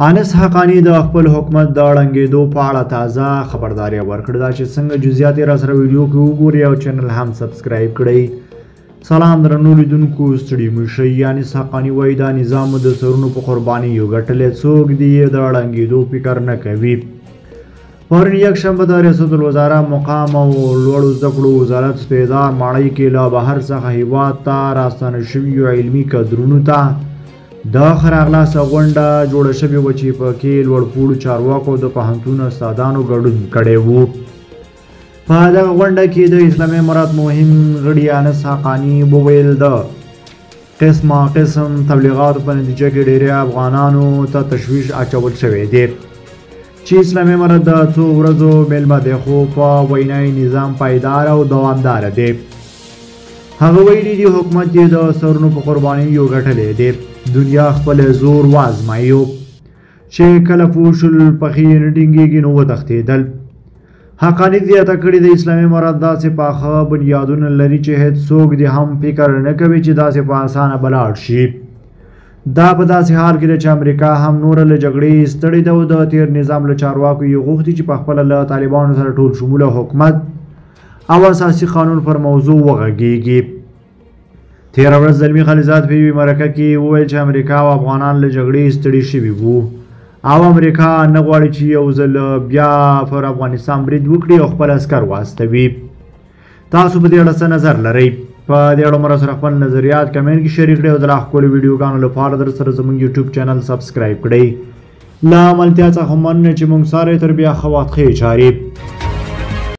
انس حقاني د خپل حکومت د ړنګېدو په اړه تازه خبرداری ورکړ. دا چې څنګه جزئیات یې راسره ویډیو کې وګورئ او چینل هم سبسکرایب کړئ. سلام درنو لیدونکو، ستړي مه شئ. انس حقاني وایي دا نظام د سرونو په قرباني یو ګټلی، څوک دې یې د ړنګېدو فکر نه کوي. پرون یکشنبه د ریاست الوزراء مقام او لوړو زده کړو وزارت سپېدار ماڼۍ کې له بهر څخه هیواد ته راستانه شویو علمي کدرونو ته د ښه راغلاست غونډه جوړه شوې وه چې پکې لوړپوړو چارواکو او د پوهنتون استادانو ګډون کړی وو. په دغه غونډه کې د اسلامي امارت مهم غړي انس حقاني وویل، د قسمه قسم تبلیغاتو په نتیجه کې ډېری افغانانو ته تشویش اچول شوی دی چې اسلامي امارت د څو ورځو مېلمه دی، خو په وینا یې نظام پایدار او دوامدار دی. هغه ویلي دي حکومت یې د سرونو په قربانۍ یو ګټلی دی، دنیا خپل زور وازمایو چې کله پوه شول پښې یې نه ټینګېږي نو وتښتېدل. حقاني زیاته کړې د اسلامي امارت داسې پاخه بنیادونه لري چې هېڅ څوک دې هم فکر نه کوي چې داسې په اسانه به لاړ شي. دا په داسې حال کې ده چې امریکا هم نوره له جګړې ستړې ده او د تېر نظام له چارواکو یې غوښتي چې پخپله له طالبانو سره ټول شموله حکومت او اساسي قانون پر موضوع وغږېږي. تېره ورځ زلمي خلیلزاد په یوې مرکه کې وویل چې امریکا او افغانان له جګړې ستړي شوي وو او امریکا نه غواړي چې یو ځل بیا پر افغانستان برید وکړي او خپل عسکر واستوي. تاسو په دې اړه څه نظر لرئ؟ په دې اړه مو راسره خپل نظریات کمنټ کې شریک کړئ او د لا ښکلو ویډیوګانو لپاره در سره زموږ یوټیوب چینل سبسکرایب کړئ. له ملتیا څخه مننه چې موږ سره تر بیا ښه وخت ښې چارې.